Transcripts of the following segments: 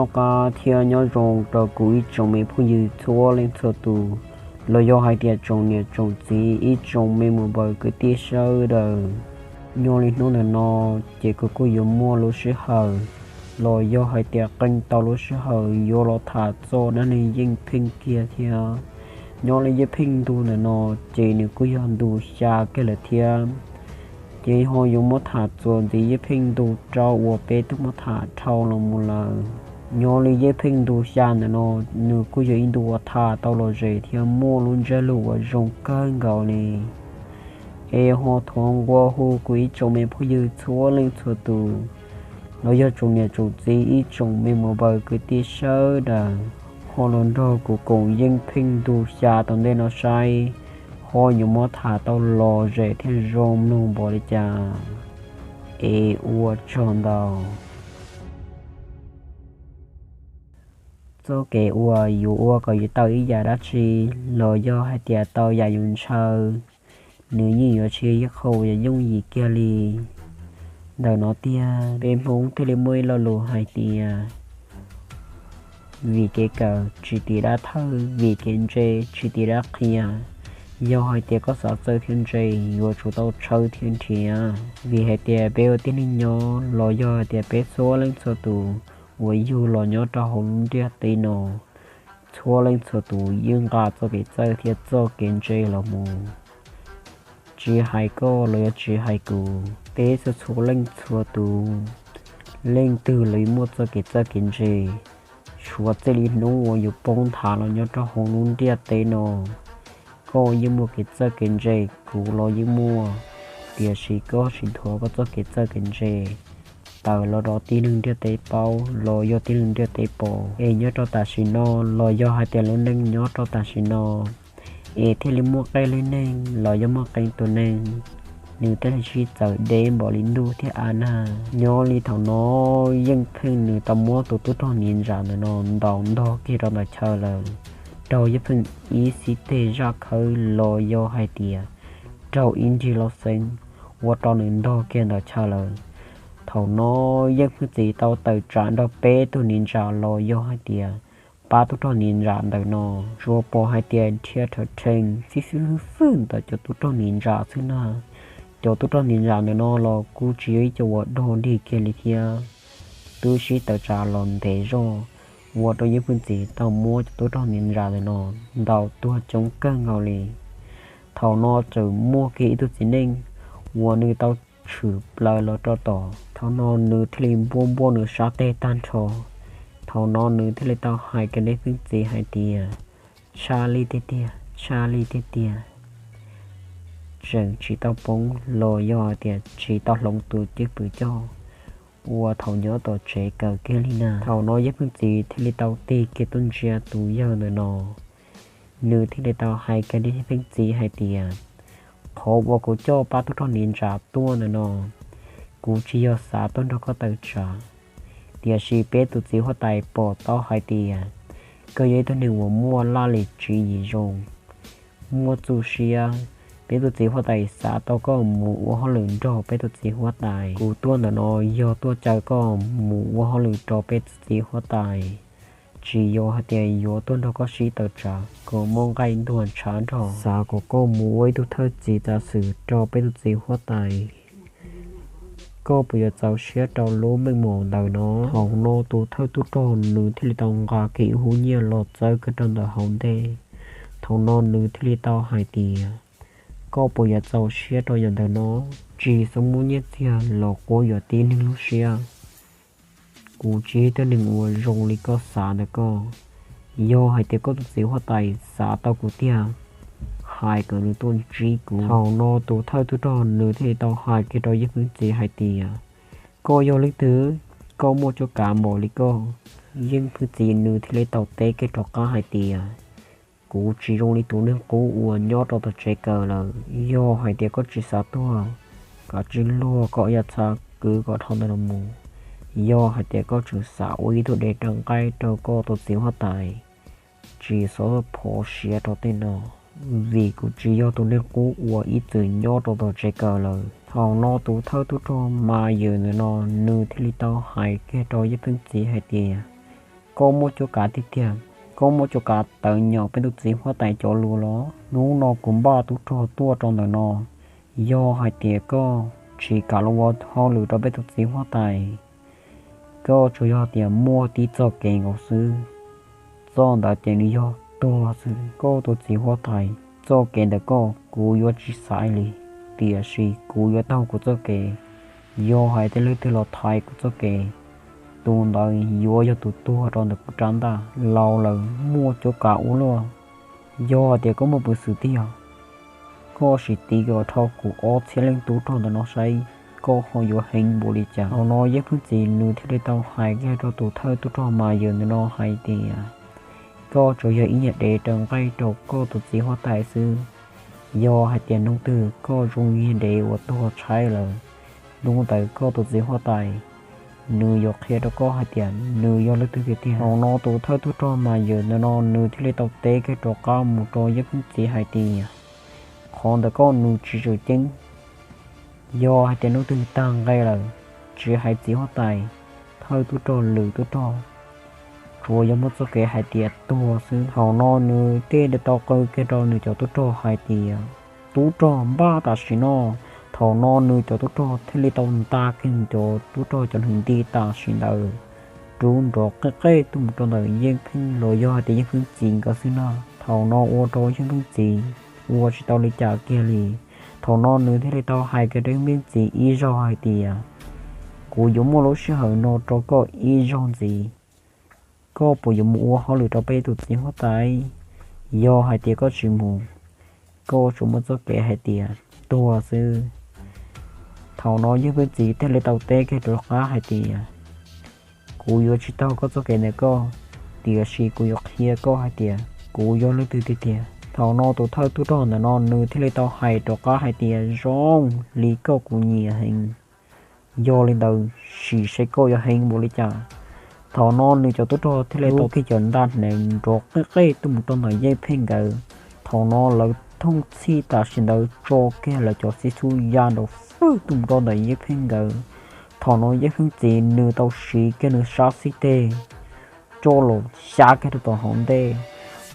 Noj qab thiab nyob zoo rau kuv ib tsoom me phooj ywg txhua leej txhua tus, los yog hais tias tsoom niam tsoom txiv ib tsoom me muam npaws kwv tij sawv daws. Nyob li hnub ntawm no ces kuv kuj yuav muaj lub sij hawm los yog hais tias qee tau lub sij hawm yuav los tham txog dab neeg Yeej Pheej kiag thiab. Nyob li Yeej Pheej ntu ntawm no ces nws kuj yog ntu xya kiag lawm thiab. Ces ho yuav muab tham txuas ntxiv Yeej Pheej ntu rau uas peb twb muab tham dhau los mus lawm. Nyob li Yeej Pheej ntu xya ntawm no, nws kuj yog ib ntu uas tham tau lom zem thiab muaj lub ntsiab lus uas zoo kawg nkaus li. Es ho thov nqua hu kuv ib tsoom me phooj ywg txhua leej txhua tus, los yog tsoom niam tsoom txiv ib tsoom me muam npaws kwv tij sawv daws, ho los nrog kuv koom Yeej Pheej ntu xya tom ntej no saib ho yuav muab tham tau lom zem thiab zoo mloog npaum li cas. Es ua tsaug ntau. Txoj kev uas yus ua kom yus tau ib yam dab tsi los yog hais tias tau yam yus ntshaw, nws yeej yuav tsis yog qhov uas yooj yim kiag li. Ntawm no tiag peb Hmoob thiaj li muaj ib lo lus hais tias, vim kev kawm tsis tim dab thawj, vim kev ntse tsis tim dab qhia. Yog hais tias koj xav txawj thiab ntse, yuav tsum tau tshawb thiab nrhiav. Vim hais tias peb ua tib neeg nyob los yog hais tias peb txhua leej txhua tus uas yug los nyob rau hauv lub ntiaj teb no, txhua leej txhua tus yeej nqa txoj kev txawj thiab txoj kev ntse los mus. Tsis hais koj los yog tsis hais kuv, peb txhua txhua leej txhua tus, leej twg los yeej muaj txoj kev txawj kev ntse. Tshuav txij li hnub uas yus poob nthav los nyob rau hauv lub ntiaj teb no, koj yeej muaj kev txawj kev ntse, kuv los yeej muaj, tiam sis koj tsis nthuav koj txoj kev txawj kev ntse tawm los rau tib neeg ntiaj teb paub los yog tib neeg ntiaj teb pom. Es nyob rau tam sim no los yog hais tias lub neej nyob rau tam sim no, es thiaj li muaj qee leej neeg los yog muaj qee tus neeg, nws thiaj li sib txawv deb npaum li ntuj thiab av nag. Nyob li thaum no, Yeej Pheej nws tau muab tus tub rog Niv Ntsa ntawm no ntaus ntog kiag rau ntawm chaw lawm, raug Yeej Pheej ib xib teg zaj khawb los yog hais tias raug ib nrig lauj xeeb, ua rau nws ntog kiag ntawm chaw lawm. Thaum no Yeej Pheej txiv tau tawm tsam nrog peb tug Niv Ntsa los yog hais tias pab tub rog Niv Ntsa ntawm no, tsuas pom hais tias dhia rhawv rhees xib xib fwj fwj ntawm cov tub rog Niv Ntsa xwb na. Cov tub rog Niv Ntsa ntawm no los kuj tsis yog ib co uas dog dig kiag li thiab, twb sib tawm tsam los ntev zog, ua rau Yeej Pheej txiv tau muab cov tub rog Niv Ntsa ntawm no ntaus tuag coob kawg nkaus li. Thaum no txawm muaj kiag ib tug txiv neej uas nws tau tshwm plaws los rau tom. Thaum no nws thiaj li npuaj npuaj nws sab teg tag nrho. Thaum no nws thiaj li tau hais kiag Yeej Pheej txiv hais tias, tshaj lij tiag tiag, tshaj lij tiag tiag, tseem tsis tau poob los yog hais tias tsis tau hloov tus cwj pwm coj, ua thaum nyob tom tsev kawm kiag li na. Thaum no Yeej Pheej txiv thiaj li tau tig kiag tuaj ntsia tus yawg ntawm no, nws thiaj li tau hais kiag Yeej Pheej txiv hais tias, qhov uas kuv coj pab tub rog Niv Ntsa tuaj ntawm no, kuv tsis yog xav tuaj nrog koj tawm tsam, tiam sis peb tus txiv huab tais pom tau hais tias koj yog ib tug neeg uas muaj laj lim tswv yim zoo, muaj txuj siab. Peb tus txiv huab tais xav tau koj mus ua hauj lwm nrog peb tus txiv huab tais. Kuv tuaj ntawm no yog tuaj caw koj mus ua hauj lwm rau peb tus txiv huab tais, tsis yog hais tias yuav tuaj nrog koj sib tawm tsam kom muaj nqaij ntuag ntshav nrog. Xav kom koj mus ua ib tug thawj txiv tav xwm rau peb tus txiv huab tais. Koj puas yuav txaus siab rau lub meej mom ntawm no? Thaum no tus thawj tub rog nws thiaj li tau nqa kiag ib hub nyiaj los txawb kiag rau ntawm hauv ntej. Thaum no nws thiaj li tau hais tias, koj puas yuav txaus siab rau yam ntawm no? Tsis xav muab nyiaj txiag los quab yuam tib neeg lub siab. Kuv tsis yog ib tug neeg uas zoo li koj xav ntawm koj. Yog hais tias koj tus txiv huab tais xav tau kuv tiag, hais kom nws tuaj ntsib kuv. Thaum no tus thawj tub rog nws thiaj li tau hais kiag rau Yeej Pheej txiv hais tias, koj yog leej twg? Koj muaj cuab kav npaum li koj? Yeej Pheej txiv nws thiaj li tau teb kiag rov qab hais tias, kuv tsis zoo li tus neeg qub uas nyob rau tom tsev kawm lawm. Yog hais tias koj tsis xav tuag, kav tsij luag koj yam txhav kwv kom dhau ntawm no mus. Yog hais tias koj tseem xav ua ib tug dej rau nqaij rau koj tus txiv huab tais, tsis txhob phov siab rau tej no, vim kuv tsis yog tus neeg qub uas ib txwm nyob rau tom tsev kawm lawm. Thaum no tus thawj tub rog mas yawm ntawm no nws thiaj li tau hais kiag rau Yeej Pheej txiv hais tias, Koj muaj cuab kav tiag tiag, koj muaj cuab kav tawv nyom peb tus txiv huab tais cov lus los? Hnub no kuv npaj tub rog tuaj rau ntawm no, yog hais tias koj tsis kam los ua hauj lwm rau peb tus txiv huab tais, koj tsuas yog tias muaj tib txoj kev nkaus xwb. Txoj ntawd ces nws yog tuag xwb. Koj tus txiv huab tais, txoj kev ntawm koj kuv yuav tsis xaiv li, tiam sis kuv yuav taug kuv txoj kev. Yog hais tias leej twg los thaiv kuv txoj kev, tus ntawd yuav yog tus tuag rau ntawm kuv rab ntaj. Laus lawm muaj cuab kav ua luaj. Yog hais tias koj muaj peev xwm tiag, koj sim tiv kom dhau kuv ob txhiab leej tub rog ntawm no saib koj ho yuav heev npaum li cas. Thaum no Yeej Pheej Txiv nws thiaj li tau hais kiag rau tus thawj tub rog mas yawm ntawm no hais tias, koj tsuas yog ib nyuag dev raws nqaij rau koj tus txiv huab tais xwb. Yog hais tias hnub twg koj zoo li dev uas tuag tshaib lawm, hnub ntawd koj tus txiv huab tais nws yuav qhia rau koj hais tias nws yog leej twg tiag tiag. Thaum no tus thawj tub rog mas yawm ntawm no nws thiaj li tau teb kiag rov qab mus rau Yeej Pheej Txiv hais tias, qhov ntawm koj nws tsis tseem ceeb. Yog hais tias hnub twg tag nqe lawm, tsis hais txiv huab tais, thawj tub rog, lwm tub rog, tsuas yog muaj txoj kev hais tias tuag xwb. Thaum no nws thiaj li tau qw kiag rau nws cov tub rog hais tias, tub rog, npaj tam sim no. Thaum no nws cov tub rog thiaj li tau nta kiag nws cov tub rog cov hneev nti tam sim ntawd rub nrov qej qej tuaj mus rau ntawm Yeej Pheej los yog hais tias Yeej Pheej Txiv nkawd xwb na. Thaum no ua rau Yeej Pheej Txiv ua tsis tau li cas kiag li. Thaum no nws thiaj li tau hais kiag rau Yeej Pheej Txiv ib zaug hais tias, kuv yuav muab lub sij hawm no rau koj ib zaug ntxiv, koj puas yuav mus ua hauj lwm rau peb tus txiv huab tais? Yog hais tias koj tsis mus, koj tsuas muaj txoj kev hais tias tuag xwb. Thaum no Yeej Pheej Txiv thiaj li tau teb kiag rov qab hais tias, kuv yuav tsis taug koj txoj kev ntawm koj, tiam sis kuv yuav qhia koj hais tias kuv yog leej twg tiag tiag. Thaum no tus thawj tub rog ntawm no nws thiaj li tau hais rov qab hais tias, zoo li koj kuv nyiam heev. Yog li ntawd, sim saib koj yuav heev npaum li cas. Thaum no nws cov tub rog thiaj li tau kiag cov ntaj hneev nrov qej qej tuaj mus rau ntawm Yeej Pheej nkawd. Thaum no lawv thooj txhij tam sim ntawd tso kiag lawv cov xib xub ya nraum fwj tuaj mus rau ntawm Yeej Pheej nkawd. Thaum no Yeej Pheej Txiv nws tau siv kiag nws sab xib teg coj los xyab kiag rau tom hauv ntej.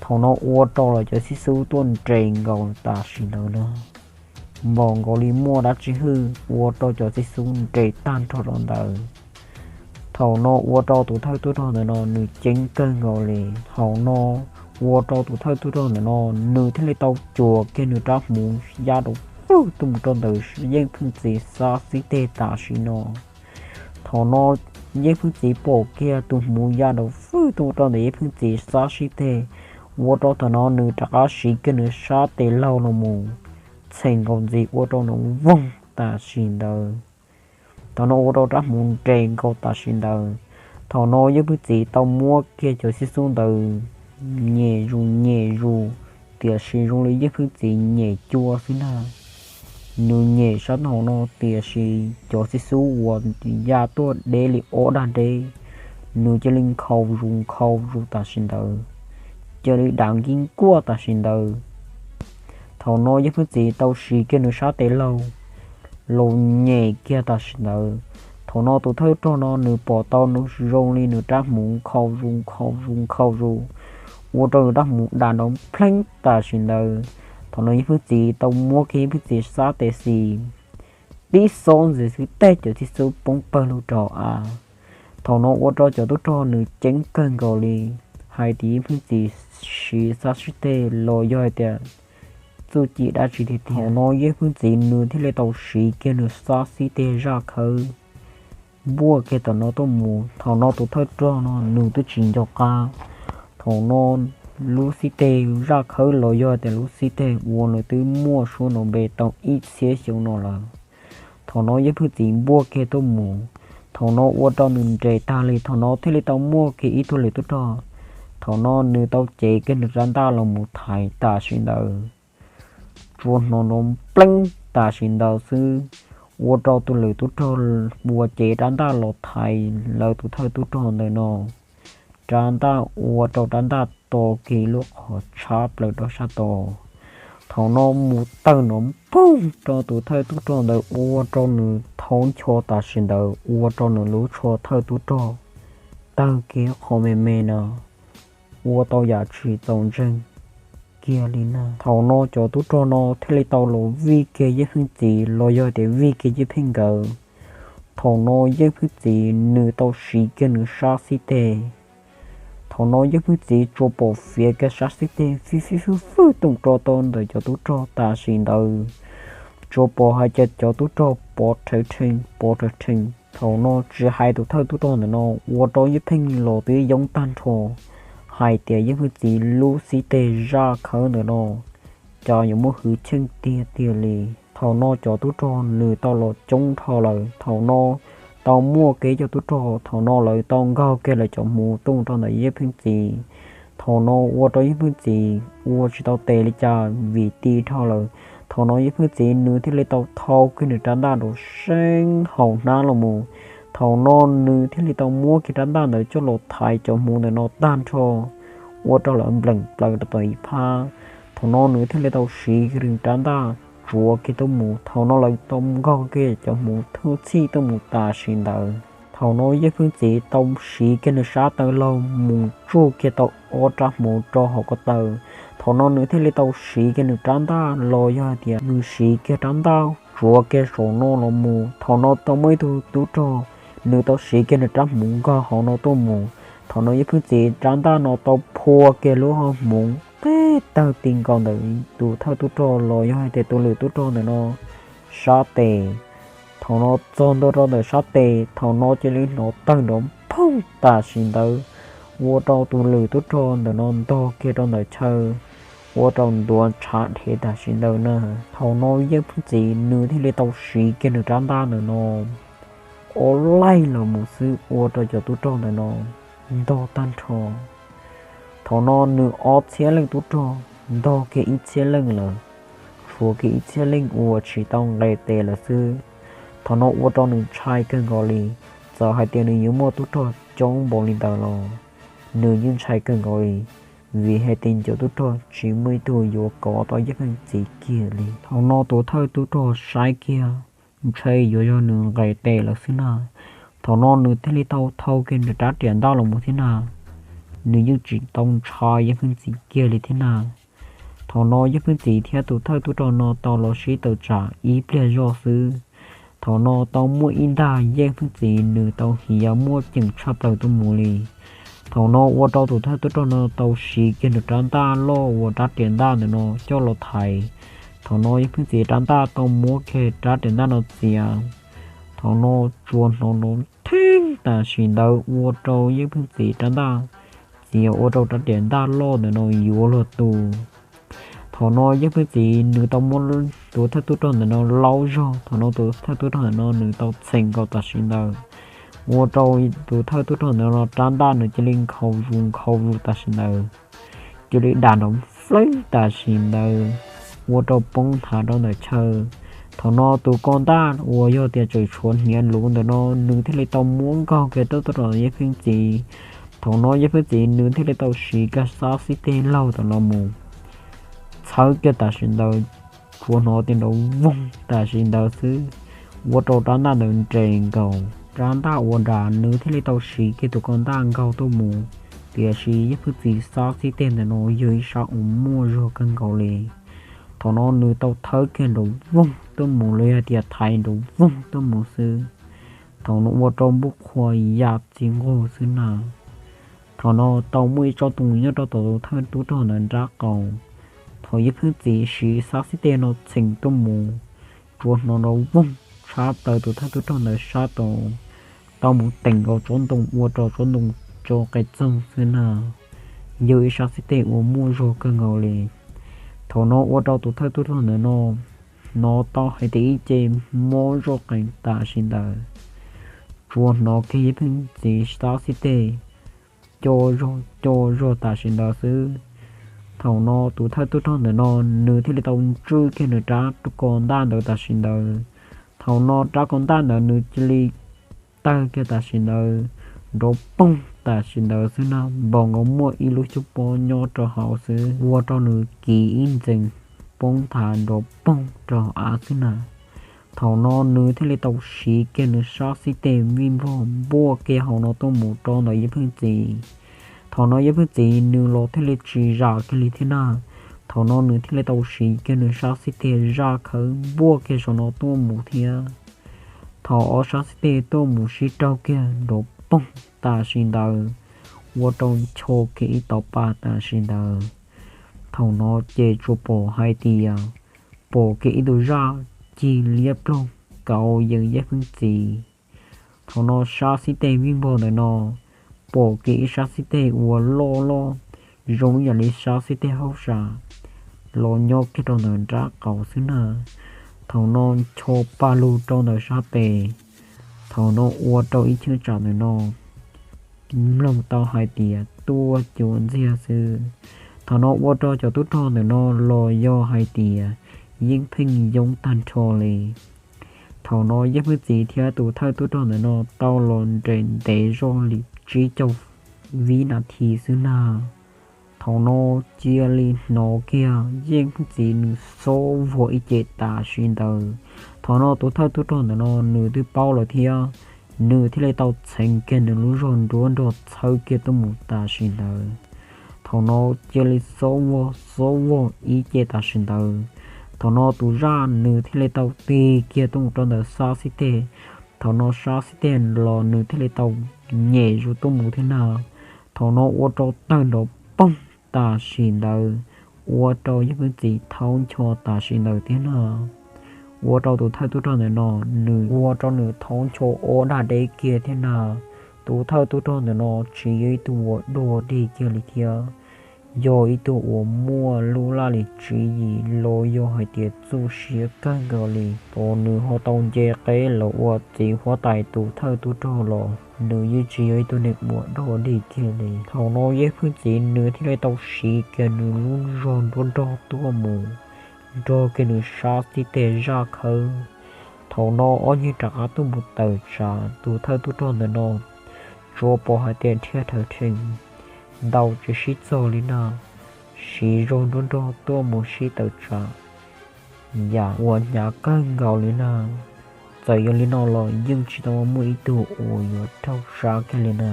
Thaum no ua rau lawv cov xib xub tuaj nres nkaus tam sim ntawd no, npaum nkaus li muaj dab tsi hwj ua rau cov xib xub nres tag nrho rau ntawd. Thaum no ua rau tus thawj tub rog ntawm no nws ceeb kawg nkaus li. Thaum no ua rau tus thawj tub rog ntawm no nws thiaj li tau cuam kiag nws rab hmuv ya nraum fwj tuaj mus rau ntawm Yeej Pheej Txiv sab xib teg tam sim no. Thaum no Yeej Pheej Txiv pom kiag tus hmuv ya nraum fwj tuaj mus rau ntawm Yeej Pheej Txiv sab xib teg, ua rau thaum no nws rov qab siv kiag nws sab tes laug los mus txhem nkaus ntxiv ua rau nws voog tam sim ntawd. Thaum no ua rau rab hmuv nres nkaus tam sim ntawd. Thaum no Yeej Pheej Txiv tau muab kiag cov xib xub ntawd nyem zus nyem zus, tiam sis zoo li Yeej Pheej Txiv nyem cua xwb na. Nws nyem sab tom no tiam sis cov xib xub uas ya tuaj deb li ob dag deb, nws cia li nkhaus zus nkhaus zus tam sim ntawd, cia li dav nkij nkuaj tam sim ntawd. Thaum no Yeej Pheej Txiv tau siv kiag nws sab tes laug los nyem kiag tam sim ntawd. Thaum no tus thawj rog no nws pom tau nws zoo li nws rab hmuv nkhaus zus nkhaus zus nkhaus zus, ua rau nws rab hmuv dav nrov npleeb tam sim ntawd. Thaum no Yeej Pheej Txiv tau muab kiag Yeej Pheej Txiv sab tes xis tib xob ntxiv xwb tej cov xib xub poob pawg lug rau av. Thaum no ua rau cov tub rog nws ceeb kawg nkaus li, hais tias Yeej Pheej Txiv siv sab xib teg los yog hais tias txuj ci dab tsi tiag tiag. Thaum no Yeej Pheej Txiv nws thiaj li tau siv kiag nws sab xib teg zaj khawb npuaj kiag tom no tuaj mus. Thaum no tus thawj rog no nws twb tsis nco qab. Thaum no lub xib teg zaj khawb los yog tias lub xib teg uas nws twb muaj suab nrov npe tau ib txhiab xyoo no lawm, thaum no Yeej Pheej Txiv npuaj kiag tuaj mus. Thaum no ua rau nws nres tag li, thaum no thiaj li tau muaj kiag ib tug lwm tub rog. Thaum no nws tau cev kiag nws rab ntaj los mus thaiv tam sim ntawd, tsuas hnov nrov npleeb tam sim ntawd xwb, ua rau tus lwm tub rog uas cev rab ntaj los thaiv lawv tus thawj tub rog ntawm no, rab ntaj ua rau rab ntaj to kiag lub qhov tshab plaws rau sab tod. Thaum no mus tawg nrov npoog rau tus thawj tub rog ntawd ua rau nws thoob ncho tam sim ntawd, ua rau nws lub tsho thawj tub rog tawg kiag qhov me me no, ua tau yam tsis txaus ntseeg kiag li na. Thaum no cov tub rog no thiaj li tau los vij kiag Yeej Pheej Txiv los yog tias vij kiag Yeej Pheej nkawd. Thaum no Yeej Pheej Txiv nws tau siv kiag nws sab xib teg. Thaum no Yeej Pheej Txiv tsuas pom fiav kiag sab xib teg fij fij fwj fwj toom rau tau ntawm cov tub rog tam sim ntawd. Tsuas pom hais tias cov tub rog pov rhawv rhees pov rhawv rhees. Thaum no tsis hais tus thawj tub rog ntawm no, ua rau Yeej Pheej los twb yoob tag nrho hais tias Yeej Pheej Txiv lub xib teg zaj khawb ntawm no cas yuav muaj hwj chim tiag tiag li. Thaum no cov tub rog nws tau los coob dhau lawm. Thaum no tau muaj kev cov tub rog, thaum no lawv tau nkaug kiag lawv cov hmuv tuaj rau ntawm Yeej Pheej Txiv. Thaum no ua rau Yeej Pheej Txiv ua tsis tau tes li cas vim ti dhau lawm. Thaum no Yeej Pheej Txiv nws thiaj li tau thau kiag nws rab ntaj nrov seeb haus hnab los mus. Thaum no nws thiaj li tau muab kiag rab ntaj ntawd coj los thaiv cov hmuv ntawm no tag nrho, ua rau lawv npleem plaws rau tom ib phab. Thaum no nws thiaj li tau siv kiag nws rab ntaj tsuav kiag tuaj mus. Thaum no lawv tau nkaug kiag cov hmuv thwj txhij tuaj mus tam sim ntawd. Thaum no Yeej Pheej Txiv tau siv kiag nws sab taw laug mus tsuj kiag tau ob rab hmuv rau hauv ko taw. Thaum no nws thiaj li tau siv kiag nws rab ntaj los yog hais tias nws siv kiag rab ntaj tsuav kiag saum no los mus. Thaum no tau muaj ib tug tub rog, nws tau siv kiag nws rab hmuv nkaug hauv no tuaj mus. Thaum no Yeej Pheej Txiv rab ntaj no tau phua kiag lub hauv hmuv qig tawg ti nkaus ntawm tus thawj tub rog los yog hais tias tus lwm tub rog ntawm no sab tes. Thaum no txog ntua rau ntawm sab tes, thaum no cia li hnov tawg nrov phooj tam sim ntawd, ua rau tus lwm tub rog ntawm no ntog kiag rau ntawm chaw, ua rau ntuav ntshav dhev tam sim ntawd na. Thaum no Yeej Pheej Txiv nws thiaj li tau siv kiag nws rab ntaj ntawm no ua laij los mus xwb ua rau cov tub rog ntawm no ntog tag nrho. Thaum no nws ob txhiab leej tub rog ntog kiag ib txhiab leej lawm, tshuav kiag ib txhiab leej uas tsis tau nqes tes lawm xwb. Thaum no ua rau nws ntshai kawg nkaus li, txawm hais tias nws yuav muaj tub rog coob npaum li ntawd los nws yeej ntshai kawg nkaus li, vim hais tias cov tub rog tsis muaj ib tug yuav kov tau Yeej Pheej Txiv kiag li. Thaum no tus thawj tub rog saib kiag, ntshe yuav yog nws nqes tes lawm xwb na. Thaum no nws thiaj li tau thau kiag nws rab riam ntaj los mus thiab na, nws yeej tsis tau ntshai Yeej Pheej Txiv kiag li thiab na. Thaum no Yeej Pheej Txiv thiab tus thawj tub rog no tau los sib tawm tsam ib pliag zoj xwb, thaum no tau muaj ib ntaj Yeej Pheej Txiv nws tau hiav muaj ceem tshaj plaws tuaj mus li. Thaum no ua rau tus thawj tub rog no tau siv kiag nws rab ntaj loj uas rab riam ntaj ntawm no coj los thaiv. Thaum no Yeej Pheej Txiv rab ntaj tau muab kiag rab riam ntaj no txiav. Thaum no tsuas hnov nrov theeb tam sim ntawd ua rau Yeej Pheej Txiv rab ntaj txiav ua rau rab riam ntaj loj ntawm no yuav luag tu. Thaum no Yeej Pheej Txiv nws tau muab tus thawj tub rog ntawm no laub zog, thaum no tus thawj tub rog ntawm no nws tau txheem nkaus tam sim ntawd, ua rau tus thawj tub rog ntawm no rab ntaj nws cia li nkhaus zus nkhaus zus tam sim ntawd, cia li dam nrov fleeb tam sim ntawd, ua rau poob nthav rau ntawm chaw. Thaum no tus ko ntaj uas yog tias tseem tshuav hniav luv ntawm no nws thiaj li tau muab nkaug kiag tuaj rau Yeej Pheej Txiv. Thaum no Yeej Pheej Txiv nws thiaj li tau siv kiag sab xib teg laug tam los mus txhawb kiag tam sim ntawd, tsuas hnov tias nrov voog tam sim ntawd xwb, ua rau rab ntaj ntawd nres nkaus. Rab ntaj uas dam nws thiaj li tau siv kiag tus ko ntaj nkaug tuaj mus, tiam sis Yeej Pheej Txiv sab xib teg ntawm no yog ib sab uas muaj zog kawg nkaus li. Thaum no nws tau thawb kiag nrov voog tuaj mus los yog tias thaiv nrov voog tuaj mus xwb, thaum no ua rau npuj qhua ya txiv nquag xwb na. Thaum no tau muaj ib tsob ntoo nyob rau tom tus thawj tub rog ntawd nrab qaum. Thaum Yeej Pheej Txiv siv sab xib teg no txheem tuaj mus, tsuas hnov nrov voog tshab plaws tus thawj tub rog ntawd sab tod, tau mus teem nkaus tsob ntoo ua rau tsob ntoo tso qe txoog xwb na. Yog ib sab xib teg uas muaj zog kawg nkaus li. Thaum no ua rau tus thawj tub rog ntawd no hnov tau hais tias ib ce mob zoj qees tam sim ntawd, tsuas hnov kiag Yeej Pheej Txiv sab xib teg co zog co zog tam sim ntawd xwb. Thaum no tus thawj tub rog ntawm no nws thiaj li tau ntswj kiag nws rab ko ntaj ntawd tam sim ntawd. Thaum no rab ko ntaj ntawd nws cia li tawg kiag tam sim ntawd, nrov poog tam sim ntawd xwb na, npaum nkaus muaj ib lub xyoob pob nyob rau hauv xwb, ua rau nws kiv ib ntxees poob nthav nrov poog rau hauv av xwb na. Thaum no nws thiaj li tau siv kiag nws sab xib teg vij npog npuaj kiag hauv no tuaj mus rau ntawm Yeej Pheej Txiv. Thaum no Yeej Pheej Txiv nws los thiaj li tsis zam kiag li thiab na. Thaum no nws thiaj li tau siv kiag nws sab xib teg zaj khawv npuaj kiag saum no tuaj mus thiab. Thaum ob sab xib teg tuaj mus sib raug kiag nrov poog tam sim ntawd, ua rau ncho kiag ib tauv pa tam sim ntawd. Thaum no ces tsuas pom hais tias pom kiag ib tug zaj cig liab ploog kauv yees Yeej Pheej Txiv. Thaum no sab xib teg vij npog ntawm no pom kiag ib sab xib teg uas loj loj zoo ib yam li sab xib teg hauj sam los nyob kiag rau ntawm nraub qaum xwb na. Thaum no ncho pa lug rau ntawm sab tes. Thaum no ua rau ib cheeb tsam ntawm no mloog tau hais tias tuaj cuav ntxiag xwb. Thaum no ua rau cov tub rog ntawm no los yog hais tias yeej pheej yoob tag nrho li. Thaum no Yeej Pheej Txiv thiab tus thawj tub rog ntawm no tau los nres ntev zoj li tsib caug vib nas this xwb na. Thaum no cia li hnov kiag Yeej Pheej Txiv nws xob vog ib ce tam sim ntawd. Thaum no tus thawj tub rog ntawm no nws twb paub lawm thiab, nws thiaj li tau txheev kiag nws lub zog nruab nrog txhawb kiag tuaj mus tam sim ntawd. Thaum no cia li xob vog xob vog ib ce tam sim ntawd. Thaum no tus zaj nws thiaj li tau tig kiag tuaj mus rau ntawm sab xib teg. Thaum no sab xib teg los nws thiaj li tau nyem zus tuaj mus thiab na. Thaum no ua rau tawg nrov poog tam sim ntawd, ua rau Yeej Pheej Txiv thaub ncho tam sim ntawd thiab na. Ua rau tus thawj tub rog ntawm no, nws ua rau nws thaub ncho ob dag deb kiag thiab na. Tus thawj tub rog ntawm no tsis yog ib tug uas dog dig kiag li thiab, yog ib tug uas muaj lub laj lim tswv yim los yog hais tias txuj siab kawg nkaus li. Thaum nws ho tau nce qeb los ua txiv huab tais tus thawj tub rog los nws yeej tsis yog ib tug neeg uas dog dig kiag li. Thaum no Yeej Pheej Txiv nws thiaj li tau siv kiag nws lub zog nruab nrog tuaj mus nrog kiag nws sab xib teg zaj khawb. Thaum no ob niag rov qab tuaj mus tawm tsam tus thawj tub rog ntawm no, tsuas pom hais tias dhia dhawv rhees, ntaus tsis sib txog li na, siv zog nruab nrog tuaj mus sib tawm tsam yam uas hnyav kawg nkaus li na. Txawm yog li no los yeej tsis tau muaj ib tug uas yuav raug sab kiag li na.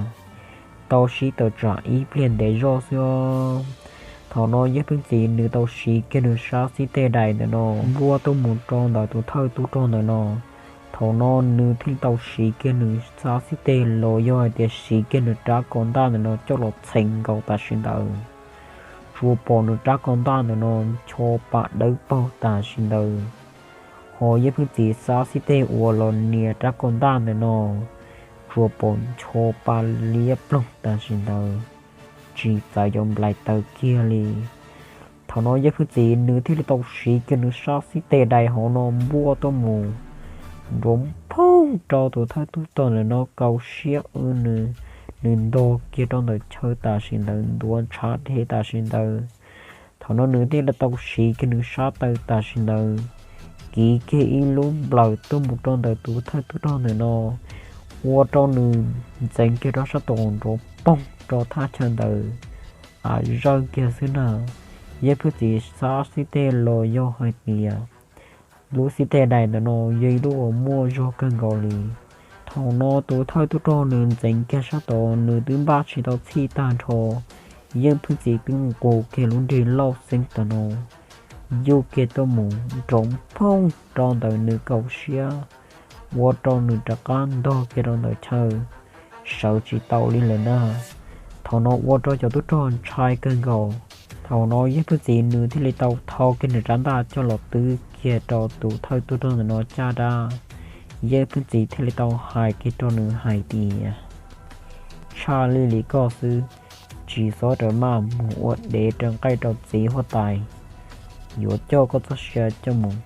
Tau sib tawm tsam ib pliag ntev zoj xwb os. Thaum no Yeej Pheej Txiv nws tau siv kiag nws sab xib teg dais ntawm no npuaj tuaj mus rau ntawm tus thawj tub rog ntawm no. Thaum no nws thiaj tau siv kiag nws sab xib teg los yog hais tias siv kiag nws rab kaus ntaj ntawm no coj los txheev nkaus tam sim ntawd. Tsuas pom nws rab kaus ntaj ntawm no ncho pa dawb paug tam sim ntawd. Ho Yeej Pheej Txiv sab xib teg uas los nias rab kaus ntaj ntawm no, tsuas pom ncho pa liab ploog tam sim ntawd, tsis txawv cov nplaim taws kiag li. Thaum no Yeej Pheej Txiv nws thiaj li tau siv kiag nws sab xib teg dais hauv no npuaj tuaj mus nruav phooj rau tus thawj tub rog ntawm no kaus siab w nws, nws ntog kiag rau ntawm chaw tam sim ntawd ntuav ntshav dhev tam sim ntawd. Thaum no nws thiaj li tau siv kiag nws sab taw tam sim ntawd, kiv kiag ib lub nplawm tuaj mus rau ntawm tus thawj tub rog ntawm no, ua rau nws ntxeev kiag rau sab tod nrov poog rau thaj chaw ntawd, a zawj kiag xwb na. Yeej Pheej Txiv sab xib teg los yog hais tias lub xib teg dais ntawm no yog ib lub uas muaj zog kawg nkaus li. Thaum no tus thawj tub rog nws ntxeev kiag sab tod nws twb npaj tsis tau txhij tag nrho, Yeej Pheej Txiv twb nqus kiag lub nrig lauj xeeb tam no yuj kiag tuaj mus nrov phooj rau ntawm nws kaum siab, ua rau nws rov qab ntog kiag rau ntawm chaw, sawv tsis tau li lawm na. Thaum no ua rau cov tub rog ntshai kawg nkaus. Thaum no Yeej Pheej Txiv nws thiaj li tau thau kiag nws rab ntaj coj los twb kiag rau tus thawj tub rog ntawm no caj dab. Yeej Pheej Txiv thiaj li tau hais kiag rau nws hais tias, tshaj lij li koj xwb, tsis txhob rawm maj mus ua dev raws nqaij rau txiv huab tais, yuav coj koj txoj sia coj mus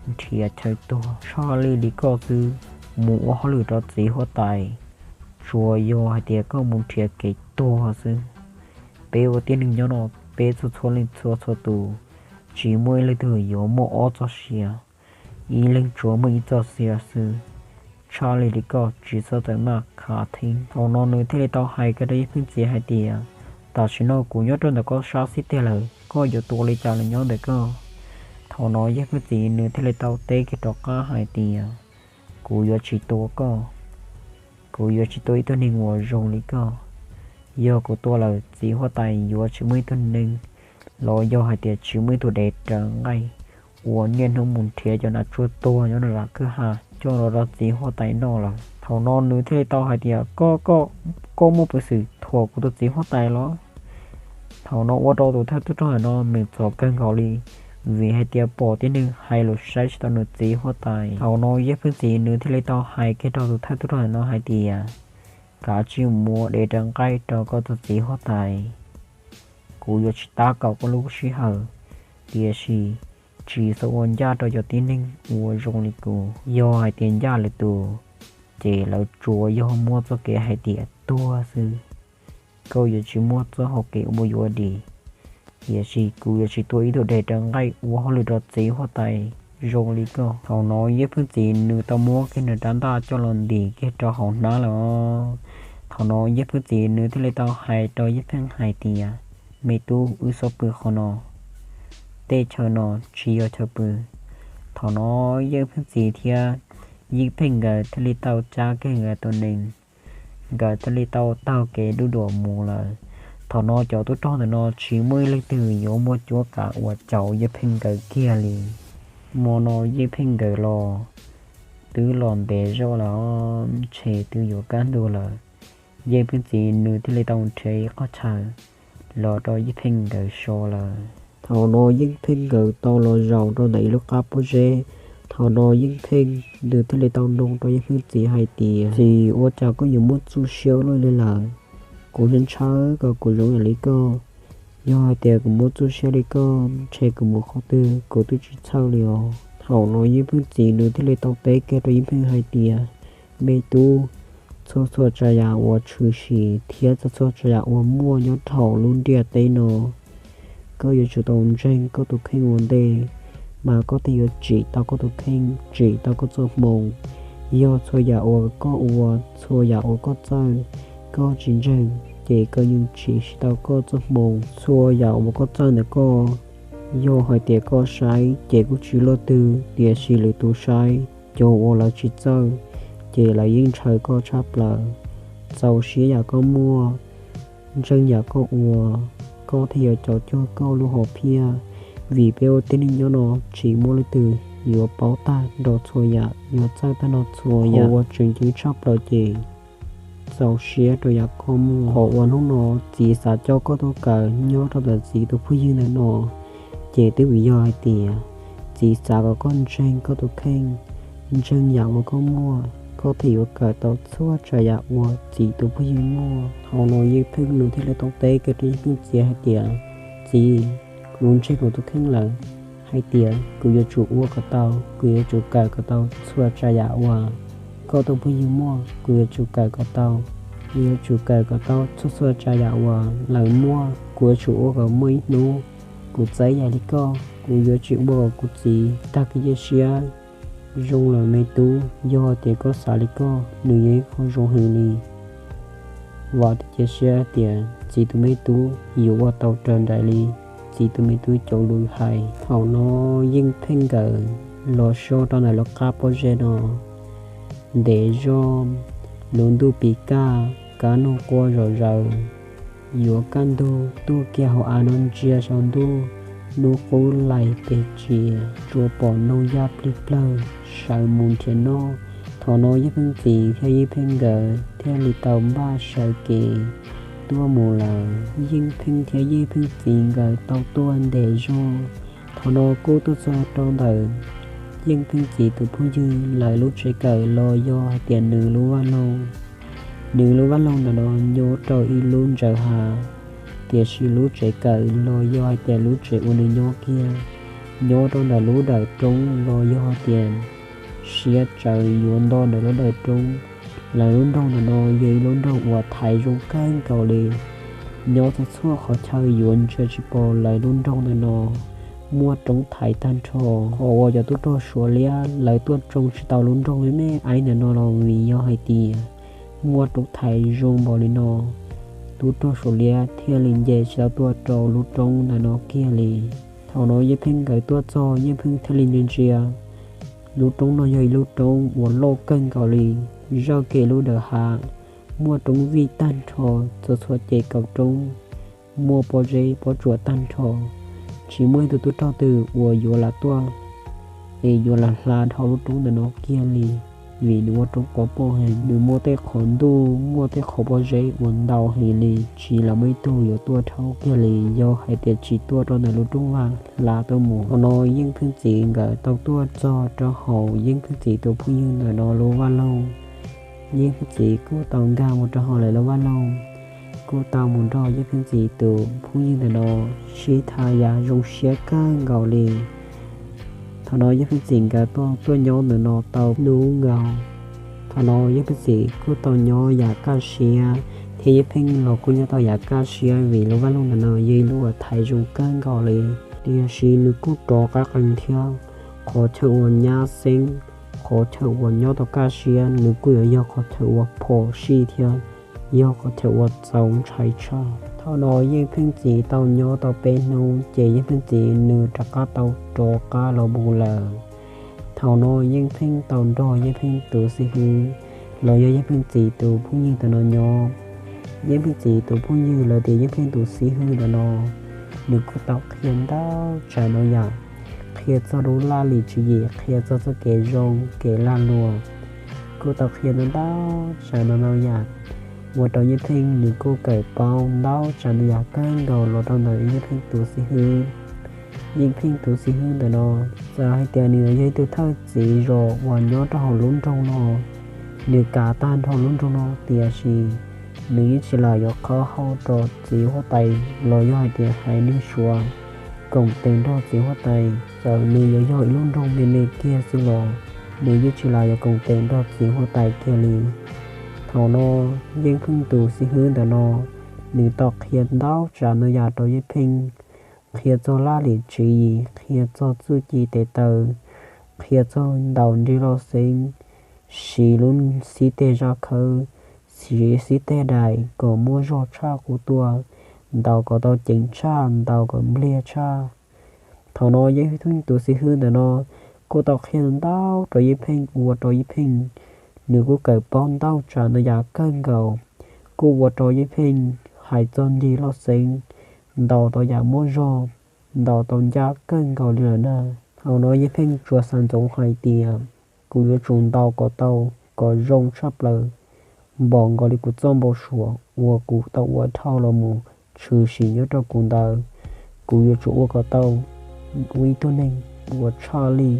nrhiav chaw tuag. Tshaj lij li koj xwb, mus ua hauj lwm rau txiv huab tais, tsuas yog hais tias koj mus nrhiav kev tuag xwb. Peb ua tib neeg nyob no, peb txhua txhua leej txhua txhua tus, tsis muaj ib leej twg yuav muaj ob txoj sia, ib leeg tsuas muaj ib txoj sia xwb. Tshaj lij li koj tsis txhob txawm maj khav theeb. Thaum no nws thiaj li tau hais kiag rau Yeej Pheej Txiv hais tias, tam sim no kuv nyob rau ntawm koj sab xib teg lawm, koj yuav tua li cas los nyob ntawm koj. Thaum no Yeej Pheej txiv nws thiaj li tau teb kiag rov qab hais tias, kuv yuav tsis tua koj, kuv yuav tsis tua ib tug neeg uas zoo li koj. Yog kuv tua lawm txiv huab tais yuav tsis muaj ib tug neeg los yog hais tias tsis muaj ib tug dev raws nqaij uas niaj hnub mus nrhiav cov nas tsuag tuag nyob rau nram kwj ha coj los rau txiv huab tais noj lawm. Thaum no nws thiaj li tau hais tias, koj, koj, koj muaj peev xwm thuam kuv tus txiv huab tais los? Thaum no ua rau tus thawj tub rog ntawm no meem txom kawg nkaus li, vim hais tias pom tib neeg hais lus saib tsis tau nws txiv huab tais. Thaum no Yeej Pheej txiv nws thiaj li tau hais kiag rau tus thawj tub rog ntawm no hais tias, kav tsij mus ua dev raws nqaij rau koj tus txiv huab tais. Kuv yuav tsis tab kaum koj lub sij hawm, tiam sis tsis txhob ua ncaj rau cov tib neeg uas zoo li kuv. Yog hais tias ncaj lwm tus, ces lawv tsuas yog muab txoj kev hais tias tuag xwb. Koj yuav tsis muaj txoj hau kev ua yuav dim, tiam sis kuv yuav tsis tua ib tug dev raws nqaij ua hauj lwm rau txiv huab tais zoo li koj. Thaum no Yeej Pheej txiv nws tau muab kiag nws rab ntaj coj los ntim kiag rau hauv hnab lawm. Thaum no Yeej Pheej txiv nws thiaj li tau hais rau Yeej Pheej hais tias, me tub, wb txhob pw qhov no, tej chaw no tsis yog chaw pw. Thaum no Yeej Pheej txiv thiab Yeej Pheej nkawd thiaj li tau cab kiag nkawd tus nees, nkawd thiaj li tau taug kev duj duam mus lawm. Thaum no cov tub rog ntawm no tsis muaj ib leej twg yuav muaj cuab kav uas caum Yeej Pheej nkawd kiag li. Hmo no Yeej Pheej nkawd los twb los ntev zog lawm, ntshe twb yuav kaj ntug lawm. Yeej Pheej txiv nws thiaj li tau nrhiav ib qho chaw los rau Yeej Pheej nkawd so lawm. Thaum no Yeej Pheej nkawd tau los zaum rau ntawm ib lub qab pob zeb. Thaum no Yeej Pheej nws thiaj li tau nug rau Yeej Pheej txiv hais tias, txiv, ua cas koj yuav muaj txuj siab luaj li lawm? Kuv yeej ntshai kom kuv zoo ib yam li koj. Yog hais tias kuv muaj txuj siab li koj, ntshe kuv mus qhov twg kuv twb tsis txhawj li os. Thaum no Yeej Pheej txiv nws thiaj li tau teb kiag rau Yeej Pheej hais tias, me tub, txhua txhua tsav yam uas tshwm sim thiab txhua txhua tsav yam uas muaj nyob rau hauv lub ntiaj teb no, koj yuav tsum tau ntseeg koj tus kheej ua ntej, mas koj thiaj yuav tsim tau koj tus kheej, tsim tau koj txoj hmoo. Yog txhua yam uas koj ua, txhua yam uas koj txawj, koj tsis ntseeg, ces koj yeej tsim tsis tau koj txoj hmoo. Txhua yam uas koj txawj ntawm koj, yog hais tias koj saib ces kuj tsis luaj twg, tiam sis lwm tus saib, cov uas lawv tsis txawj, ces lawv yeej ntshaw koj tshaj plaws. Txaus siab yam koj muaj, ntseeg yam koj ua, koj thiaj yuav cov cuag koj lub hom phiaj. Vim peb ua tib neeg nyob no tsis muaj leej twg yuav paub tag nrho txhua yam, yuav txawj tag nrho txhua yam. Qhov uas tseem ceeb tshaj plaws ces txaus siab rau yam koj muaj. Qhov uas hnub no txiv xav coj koj tuaj kawm nyob rau ntawm txiv tus phooj ywg ntawm no, ces twb vim yog hais tias txiv xav kom koj ntseeg koj tus kheej, ntseeg yam uas koj muaj, koj thiaj yuav kawm tau txhua tsav yam uas txiv tus phooj ywg muaj. Thaum no Yeej Pheej nws thiaj li tau teb kiag rau Yeej Pheej txiv hais tias, txiv, kuv ntseeg kuv tus kheej lawm, hais tias kuv yuav tsum ua kom tau, kuv yuav tsum kawm kom tau txhua tsav yam uas koj tus phooj ywg muaj, kuv yuav tsum kawm kom tau, kuv yuav tsum kawm kom tau txhua txhua tsav yam uas lawv muaj. Kuv yuav tsum ua kom muaj ib hnub kuv txawj ib yam li koj, kuv yuav tsis ua kom kuv txiv tag kev cia siab. Zoo lawm me tub, yog tias koj xav li koj, nws yog ib qho zoo heev li. Vam thiab cia siab tias txiv tus me tub yuav ua tau raws nraim li txiv tus me tub cov lus hais. Thaum no Yeej Pheej nkawd los so rau ntawm lub qab pob zeb no ntev zog, lub ntuj pim kaj, kab noj quaj zom zaws. Yuav kaj ntug tuaj kiag hauv av no ntsia saum ntuj, hnub qub laim pes tsia, tsuas pom noog yaj plig plawg sawv mus nrhiav noj. Thaum no Yeej Pheej txiv thiab Yeej Pheej nkawd thiaj li tau npaj sawv kev tuaj mus lawm. Yeej Pheej thiab Yeej Pheej txiv nkawd tau tuaj ntev zog. Thaum no kuj tuaj txog rau ntawm Yeej Pheej txiv tus phooj ywg lawv lub tsev kawm los yog hais tias nws lub vaj loog. Nws lub vaj loog ntawm no nyob rau ib lub ntsawv hav, tiam sis lub tsev kawm los yog hais tias lub tsev uas nws nyob kiag, nyob rau ntawm lub dawm roob los yog hais tias siab tsawv yuav nto ntawm lub dawm roob. Lawv lub nroog ntawm no yog ib lub nroog uas thaiv zoo kawg nkaus li. Nyob txhua txhua qhov chaw yuav ntsia tsis pom lawv lub nroog ntawm no muaj roob thaiv tag nrho. Qhov uas cov tub rog Suav liab lawv tuaj tsoo tsis tau lub nroog me me aib ntawm no los vim yog hais tias muaj roob thaiv zoo npaum li no, tub rog Suav liab thiaj li nce tsis tau tuaj rau lub roob ntawm no kiag li. Thaum no Yeej Pheej nkawd tuaj txog, Yeej Pheej thiaj li ntsia ntsia, lub roob no yog ib lub roob uas loj kawg nkaus li, zaj kev lub dawm hav, muaj roob vij tag nrho, txhua txhua ces kaum roob, muaj pob zeb pob tsuas tag nrho, tsis muaj ib tug tub rog twg uas yuav lam tuaj es yuav lam hla dhau lub roob ntawm no kiag li, vim nws ua roob quav poj heev, nws muaj tej qhov ntuj, muaj tej qhov pob zeb uas ntau heev li, tsis lam muaj ib tug yuav tuaj dhau kiag li. Yog hais tias tsis tuaj rau ntawm lub roob vaj hla tuaj mus. Thaum no Yeej Pheej txiv nkawd tau tuaj txog rau hauv Yeej Pheej txiv tus phooj ywg ntawm no lub vaj loog. Yeej Pheej txiv kuj tau nkag mus rau hauv lawv lub vaj loog, kuj tau mus nrog Yeej Pheej txiv tus phooj ywg ntawm no sib tham yam zoo siab kawg nkaus li. Thaum no Yeej Pheej txiv nkawd tuaj nyob ntawm no tau hnub nkaus. Thaum no Yeej Pheej txiv kuj tau nyob yam kaj siab, thiab Yeej Pheej los kuj nyob tau yam kaj siab vim lub vaj loog ntawm no yog ib lub uas thaiv zoo kawg nkaus li. Tiam sis nws kuj rov qab qees thiab, qhov chaw uas nyab xeeb, qhov chaw uas nyob tau kaj siab, nws kuj yuav yog qhov chaw uas phom sij thiab, yog qhov chaw uas txaus ntshai tshaj. Thaum no Yeej Pheej txiv tau nyob tau peb hnub ces Yeej Pheej txiv nws rov qab tau rov qab los mus lawm. Thaum no Yeej Pheej tau nrog Yeej Pheej tus xib hwb los yog Yeej Pheej txiv tus phooj ywg ntawm no nyob. Yeej Pheej txiv tus phooj ywg los tias Yeej Pheej tus xib hwb ntawm no, nws kuj tau qhia ntau tsav ntau yam, qhia txog lub laj lim tswv yim, qhia txog txoj kev zoo kev lag luam, kuj tau qhia ntau ntau tsav ntau ntau yam, ua rau Yeej Pheej nws kuj kawm paub ntau tsav ntau yam kawg nkaus los rau ntawm Yeej Pheej tus xib hwb. Yeej Pheej tus xib hwb ntawm no, txawm hais tias nws yog ib tug thawj txiv zos uas nyob rau hauv lub nroog no, nws kav tag nrho lub nroog no, tiam sis nws yeej tsis lam yuav qhab hau rau txiv huab tais los yog hais tias haiv neeg Suav koom tes nrog txiv huab tais. Txawm nws yuav yog ib lub nroog me me kiag xwb los nws yeej tsis lam yuav koom tes nrog txiv huab tais kiag li. Thaum no Yeej Pheej tus xib hwb ntawm no, nws tau qhia ntau tsav ntau yam rau Yeej Pheej, qhia txog laj lim tswv yim, qhia txog txuj ci tes taw, qhia txog ntaus nrig loj xeeb, siv lub xib teg zaj khawb, siv xib teg dais kom muaj zog tshaj qub tuaj, ntaus kom tau ceev tshaj, ntaus kom npliag tshaj. Thaum no Yeej Pheej tus xib hwb ntawm no kuj tau qhia ntau rau Yeej Pheej, ua rau Yeej Pheej nws kuj kawm paub ntau tsav ntau yam kawg nkaus, kuj ua rau Yeej Pheej hais txog nrig loj xeeb, ntaus tau yam muaj zog, ntaus tau ncaj kawg nkaus li lawm na. Thaum no Yeej Pheej tsuas xav ntsoov hais tias kuv yuav tsum ntaus kom tau, kom zoo tshaj plaws, npaum nkaus li kuv txoj npau suav uas kuv tau ua dhau los mus tshwm sim nyob rau kuv ntawd. Kuv yuav tsum ua kom tau ua ib tug neeg uas tshaj lij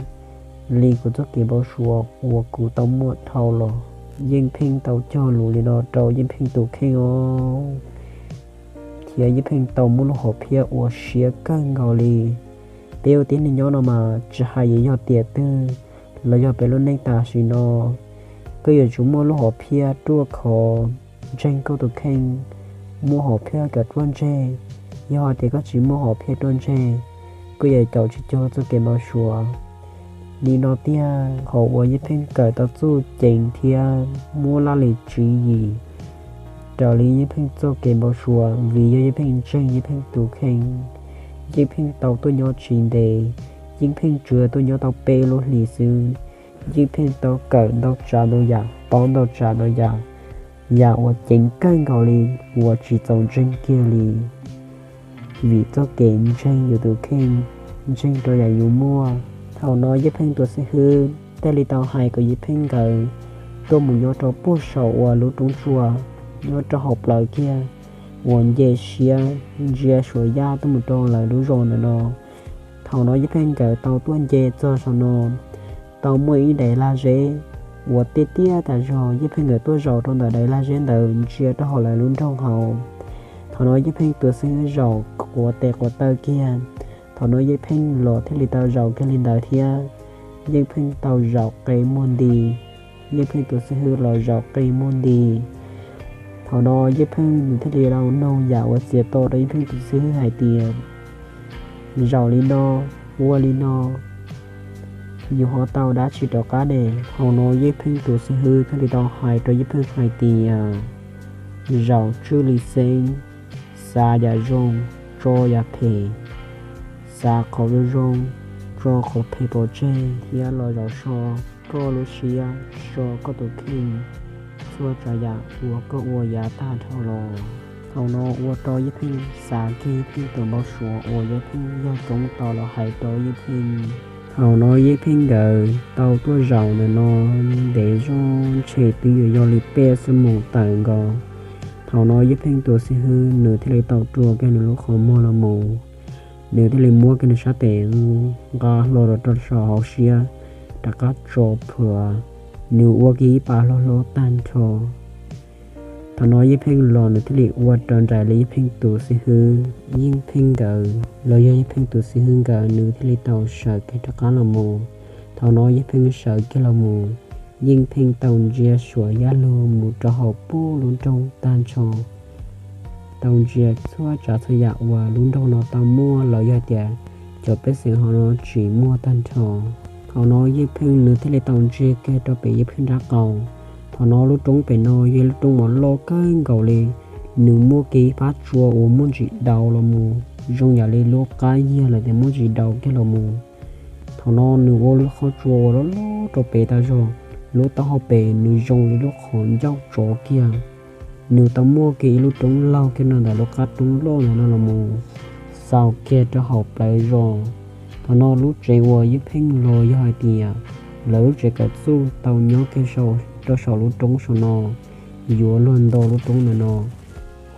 li kuv txoj kev npau suav uas kuv tau muaj dhau los. Yeej Pheej tau cog lus li no rau Yeej Pheej tus kheej os, thiab Yeej Pheej tau muaj lub hom phiaj uas siab kawg nkaus li. Peb ua tib neeg nyob no mas tsis hais yuav yog tiam twg los yog peb lub neej tam sim no, koj yuav tsum muaj lub hom phiaj ruaj khov ntseeg koj tus kheej, muaj hom phiaj kom ruaj ntseg. Yog hais tias koj tsis muaj hom phiaj ruaj ntseg, koj yuav caum tsis cuag txoj kev npau suav. Li no tiag, qhov uas Yeej Pheej kawm tau txuj ceev thiab muaj laj lim tswv yim raws li Yeej Pheej txoj kev npau suav vim yog Yeej Pheej ntseeg Yeej Pheej tus kheej. Yeej Pheej tau tuaj nyob tsis ntev, Yeej Pheej tsuas tuaj nyob tau peb lub hlis xwb, Yeej Pheej tau kawm ntau tsav ntau yam, paub ntau tsav ntau yam, yam uas ceev kawg nkaus li uas tsis txaus ntseeg kiag li. Vim txoj kev ntseeg yus tus kheej, ntseeg rau yam yus muaj. Thaum no Yeej Pheej tus xib hwb thiaj li tau hais kom Yeej Pheej nkawd tuaj mus nyob rau puag saum uas lub roob tsua nyob rau hauv plawv kiag uas nce siab ntsia Suav Yaj tuaj mus rau lawv lub zos ntawm no. Thaum no Yeej Pheej nkawd tau tuaj nce txog saum no, tau muaj ib daim lag zeb uas tiaj tiaj tas zog. Yeej Pheej nkawd tuaj zaum rau ntawm daim lag zeb ntawd ntsia rau hauv lawv lub nroog hauv. Thaum no Yeej Pheej tus xib hwb zaum quav tes quav taw kiag. Thaum no Yeej Pheej los thiaj li tau zaum kiag li ntawd thiab. Yeej Pheej tau zaum qe muag nti, Yeej Pheej tus xib hwb los zaum qe muag nti. Thaum no Yeej Pheej nws thiaj li tau nug yam uas txiav to rau Yeej Pheej tus xib hwb hais tias, zaum li no, ua li no, yus ho tau dab tsi rov qab ne? Thaum no Yeej Pheej tus xib hwb thiaj li tau hais rau Yeej Pheej hais tias, zaum tswj li xeeb, xav yam zoo, tso yam phem, Xav qhov zoo zoo, tso qhov phem pov tseg thiab los zaum so koj lub siab, so koj tus kheej, txhua tsav yam uas koj ua yav tag dhau los. Thaum no ua rau Yeej Pheej xav kiag Yeej Pheej tus npau suav uas Yeej Pheej yawg Toob tau los hais rau Yeej Pheej. Thaum no Yeej Pheej nkawd tau tuaj zaum ntawm no ntev zog, ntshe twb yuav yog li peb xuab moos tawm nkaus. Thaum no Yeej Pheej tus xib hwb nws thiaj li tau rua kiag nws lub qhov muag los mus, nws thiaj li muab kiag nws sab tes nqa hlo rau saum hauv siab, rov qab tso plhuav, nws ua kiag ib pas hlob hlob tag nrho. Thaum no Yeej Pheej los nws thiaj li ua raws nraim li Yeej Pheej tus xib hwb. Yeej Pheej nkawd los yog Yeej Pheej tus xib hwb nkawd nws thiaj li tau sawv kiag rov qab los mus. Thaum no Yeej Pheej sawv kiag los mus, Yeej Pheej tau ntsia suam yaj lug mus rau hauv pub lub nroog tag nrho, tau ntsia txhua tsav txhua yam uas lub nroog no tau muaj los yog tias cov pej xeem hauv no tsis muaj tag nrho. Thaum no Yeej Pheej nws thiaj li tau ntsia kiag rau pem Yeej Pheej nrab qaum. Thaum no lub roob pem no yog lub roob uas loj kawg nkaus li, nws muaj kiag ib phab tsua uas muaj ntsis daus los mus zoo yam li lub qab yag lawm tias muaj ntsis daus kiag los mus. Thaum no nws ua lub qhov tsua uas loj loj rau pem tag zog, lub taub hau pem nws zoo li lub qhov ncauj tsov kiag. Nws tau muaj kiag ib lub roob laug kiag no ntawm lub qab roob loj ntawm no los mus, xaus kiag rau hauv plawv zos. Thaum no lub tsev uas Yeej Pheej los yog hais tias lawv lub tsev kawm txuj tau nyob kiag rau saum lub roob saum no, yuav luag nto lub roob ntawm no.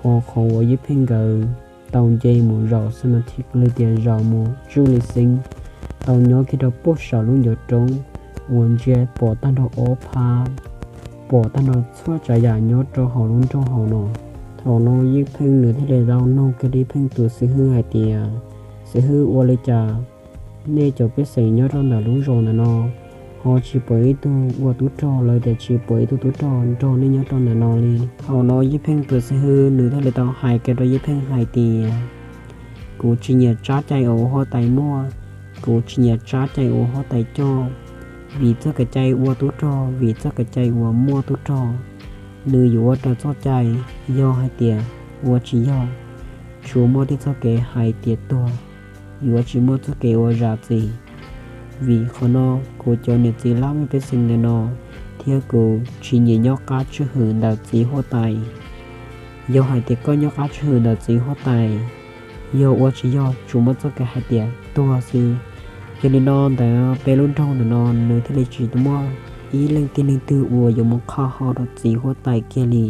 Ho qhov uas Yeej Pheej nkawd tau nce mus zaum xab mas thib li tias zaum mus tswj li xeeb, tau nyob kiag rau pem saum lub ncov roob uas ntsia pom tag nrho ob phab, pom tag nrho txhua tsav yam nyob rau hauv lub nroog hauv no. Thaum no Yeej Pheej nws thiaj li tau noog kiag rau Yeej Pheej tus xib hwb hais tias, xib hwb, ua li cas nej cov pej xeem nyob rau ntawm lub zos ntawm no ho tsis pom ib tug ua tub rog los tias tsis pom ib tug tub rog nrog nej nyob rau ntawm no li? Thaum no Yeej Pheej tus xib hwb nws thiaj li tau hais kiag rau Yeej Pheej hais tias, kuv tsis nyiam tsab cai uas huab tais muaj, kuv tsis nyiam tsab cai uas huab tais coj, vim txoj kev cai ua tub rog, vim txoj kev cai uas muaj tub rog, nws yuav ua raws txoj cai. Yog hais tias ua tsis yog, tsuas muaj tib txoj kev hais tias tuag, yuav tsis muaj txoj kev ua zam txim. Vim qhov no kuv cov niam txiv laj mej pej xeem ntawm no thiab kuv tsis nyiam nyob qab tswj hwm ntawm txiv huab tais. Yog hais tias koj nyob qab tswj hwm ntawm txiv huab tais, yog ua tsis yog tsuas muaj txoj kev hais tias tuag xwb. Yog li no ntawd peb lub nroog ntawm no nws thiaj li tsis tau muaj ib leej tib neeg twg uas yuav mus qhab hau rau txiv huab tais kiag li.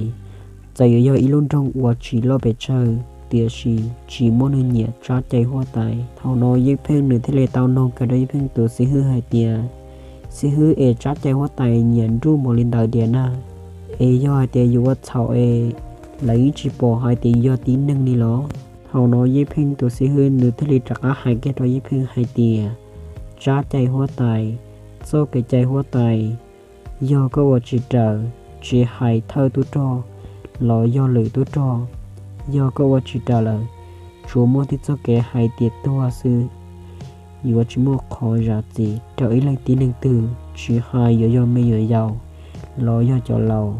Txawm yuav yog ib lub nroog uas tsis loj pes tsawg, tiam sis tsis muaj neeg nyiam tsab cai huab tais. Thaum no Yeej Pheej nws thiaj li tau noog kiag rau Yeej Pheej tus xib hwb hais tias, xib hwb, es tsab cai huab tais nyiam nruj npaum li ntawd tiag na? Es yog hais tias yuav ua txhaum es lawv yeej tsis pom hais tias yog tib neeg li los? Thaum no Yeej Pheej tus xib hwb nws thiaj li rov qab hais kiag rau Yeej Pheej hais tias, tsab cai huab tais, txoj kev cai huab tais, yog koj ua tsis raws, tsis hais thawj tub rog los yog lwm tub rog, yog koj ua tsis raws lawm, tsuas muaj tib txoj kev hais tias tuag xwb. Yuav tsis muaj qhov zam txim rau ib leej tib neeg twg, tsis hais yuav yog me nyuam yaus los yog cov laus,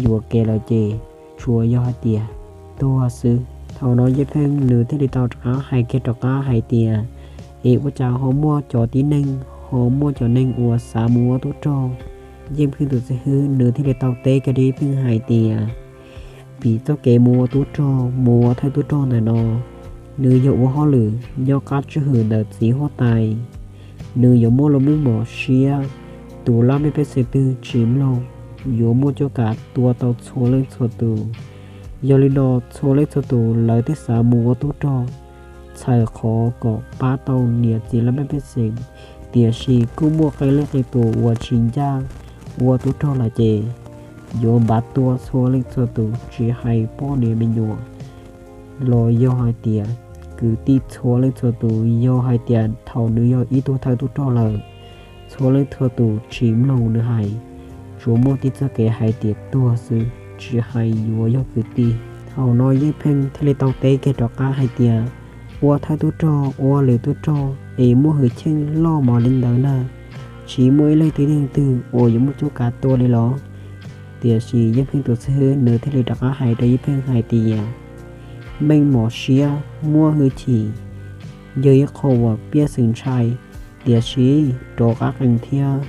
yuam kev lawm ces tsuas yog hais tias tuag xwb. Thaum no Yeej Pheej nws thiaj li tau rov qab hais kiag rov qab hais tias, es ua cas ho muaj cov tib neeg, ho muaj cov neeg uas xav mus ua tub rog? Yeej Pheej tus xib hwb nws thiaj li tau teb kiag rau Yeej Pheej hais tias, vim txoj kev mus ua tub rog, mus ua thawj tub rog ntawm no, nws yog ua hauj lwm nyob qab tswj hwm ntawm txiv huab tais, nws yuav muaj lub meej mom siab, tus laj mej pej xeem twg tsis mloog, yuav muaj cuab kav tua tau txhua leej txhua tus. Yog li no txhua leej txhua tus lawv twb xav mus ua tub rog, txhawm qhov kom pab tau niam txiv laj mej pej xeem, tiam sis kuj muaj qee leej qee tus uas tsis ncaj ua tub rog lawm ces yuav npav tua txhua leej txhua tus, tsis hais poj niam me nyuam los yog hais tias kwv tij txhua leej txhua tus. Yog hais tias thaum nws yog ib tug thawj tub rog lawm, txhua leej txhua tus tsis mloog nws hais, tsuas muaj tib txoj kev hais tias tuag xwb, tsis hais yuav yog kwv tij. Thaum no Yeej Pheej thiaj li tau teb kiag rov qab hais tias, ua thawj tub rog, ua lwm tub rog es muaj hwj chim loj mos li ntawd na, tsis muaj ib leej tib neeg twg uas yuav muaj cuab kav tua li los? Tiam sis Yeej Pheej tus xib hwb nws thiaj li rov qab hais rau Yeej Pheej hais tias, meej mom siab, muaj hwj chim, yog ib qho uas piab xwm ntshai, tiam sis rov qab qees thiab.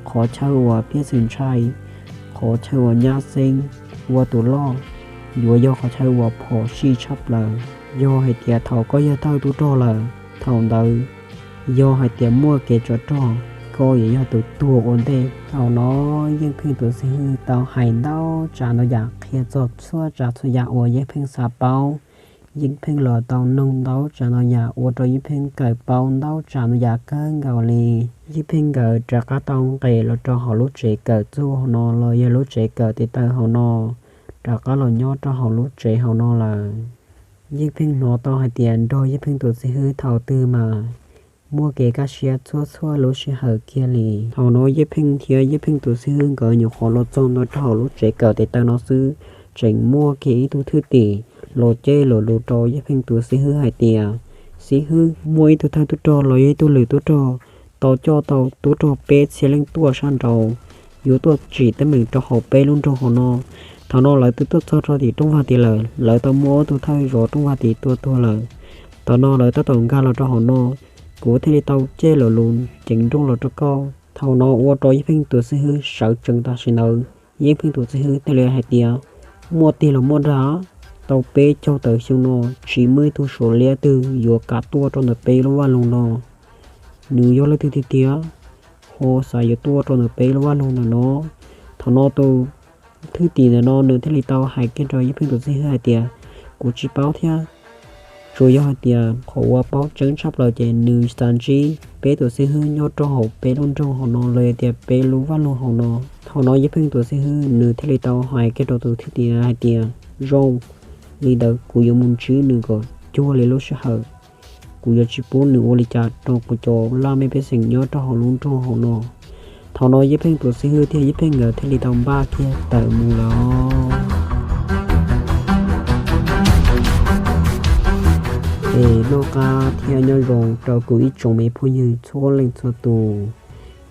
Qhov chaw uas piab xwm ntshai, qhov chaw uas nyab xeeb ua tus loj, yuav yog qhov chaw uas phom sij tshaj plaws. Yog hais tias thaum koj yog thawj tub rog lawm, thaum ntawd yog hais tias muaj kev tsov rog, koj yuav yog tus tuag ua ntej. Thaum no Yeej Pheej tus xib hwb tau hais ntau tsav ntau yam qhia txog txhua tsav txhua yam uas Yeej Pheej xav paub. Yeej Pheej los tau noog ntau tsav ntau yam ua rau Yeej Pheej nkawd paub ntau tsav ntau yam kawg nkaus li. Yeej Pheej nkawd rov qab tau nqes los rau hauv lub tsev kawm txuj hauv no los yog lub tsev kawm tes taw hauv no, rov qab los nyob rau hauv lub tsev hauv no lawm. Yeej Pheej hnov tau hais tias nrog Yeej Pheej tus xib hwb thaum twg mas muaj kev kaj siab txhua txhua lub sij hawm kiag li. Thaum no Yeej Pheej thiab Yeej Pheej tus xib hwb nkawd nyuam qhuav los txog ntua rau hauv lub tsev kawm tes taw no xwb, tseem muaj kiag ib tug thwj tim los ceg los lus rau Yeej Pheej tus xib hwb hais tias, xib hwb, muaj ib tug thawj tub rog los yog ib tug lwm tub rog tau coj tau tub rog peb txhiab leej tuaj sab nraud, yuav tuaj tsim teeb meem rau hauv peb lub nroog hauv no. Thaum no lawv twb tuaj txog rau tim rooj vag tid lawm, lawv tau muaj ob tug thawj zov rooj vag tid tua tuag lawm. Thaum no lawv tab tom nkag los rau hauv no, kuv thiaj li tau ceg los lus ceev nrooj los rau koj. Thaum no ua rau Yeej Pheej tus xib hwb sawv tsees tam sim ntawd. Yeej Pheej tus xib hwb thiaj li hais tias, muaj tiag los muaj dag, tau peb caug tawm xyoo no tsis muaj ib tug suav liab twg yuav kam tuaj rau ntawm peb lub vaj loog no. Nws yog leej twg tiag tiag ho xav yuav tuaj rau ntawm peb lub vaj loog ntawm no? Thaum no tus thwj tim ntawm no nws thiaj li tau hais kiag rau Yeej Pheej tus xib hwb hais tias, kuv tsis paub thiab. Tsuas yog hais tias qhov uas paub tseeb tshaj plaws ces nws xav ntsib peb tus xib hwb nyob rau hauv peb lub nroog hauv no los yog tias peb lub vaj loog hauv no. Thaum no Yeej Pheej tus xib hwb nws thiaj li tau hais kiag rau tus thwj tim hais tias, zoo li ntawd kuv yuav mus ntsib nws kom cuag li lub sij hawm. Kuv yuav tsis pub nws ua li cas rau kuv cov laj mej pej xeem nyob rau hauv lub nroog hauv no. Thaum no Yeej Pheej tus xib hwb thiab Yeej Pheej nkawd thiaj li tau npaj kiag tawm mus lawm. Es noj qab thiab nyob zoo rau kuv ib tsoom me phooj ywg txhua leej txhua tus.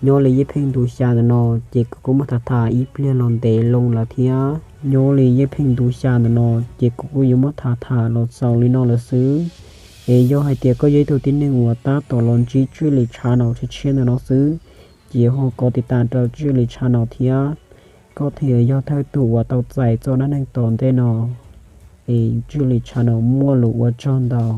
Nyob li Yeej Pheej ntu xya ntawm no ces kuv kuj muab tham tham ib pliag los ntev loo lawm thiab. Nyob li Yeej Pheej ntu xya ntawm no ces kuv kuj yuav muab tham tham los xaus li no lawm xwb. Es yog hais tias koj yog ib tug tib neeg uas tab tom los ntsib Tswj Lis channel tshiab tshiab ntawm no xwb, ces ho kov tiv tam rau Tswj Lis channel thiab, koj thiaj yog thawj tug uas tau txais txoj dab neeg tom ntej no. Es Tswj Lis channel muaj lus ua tsaug ntau.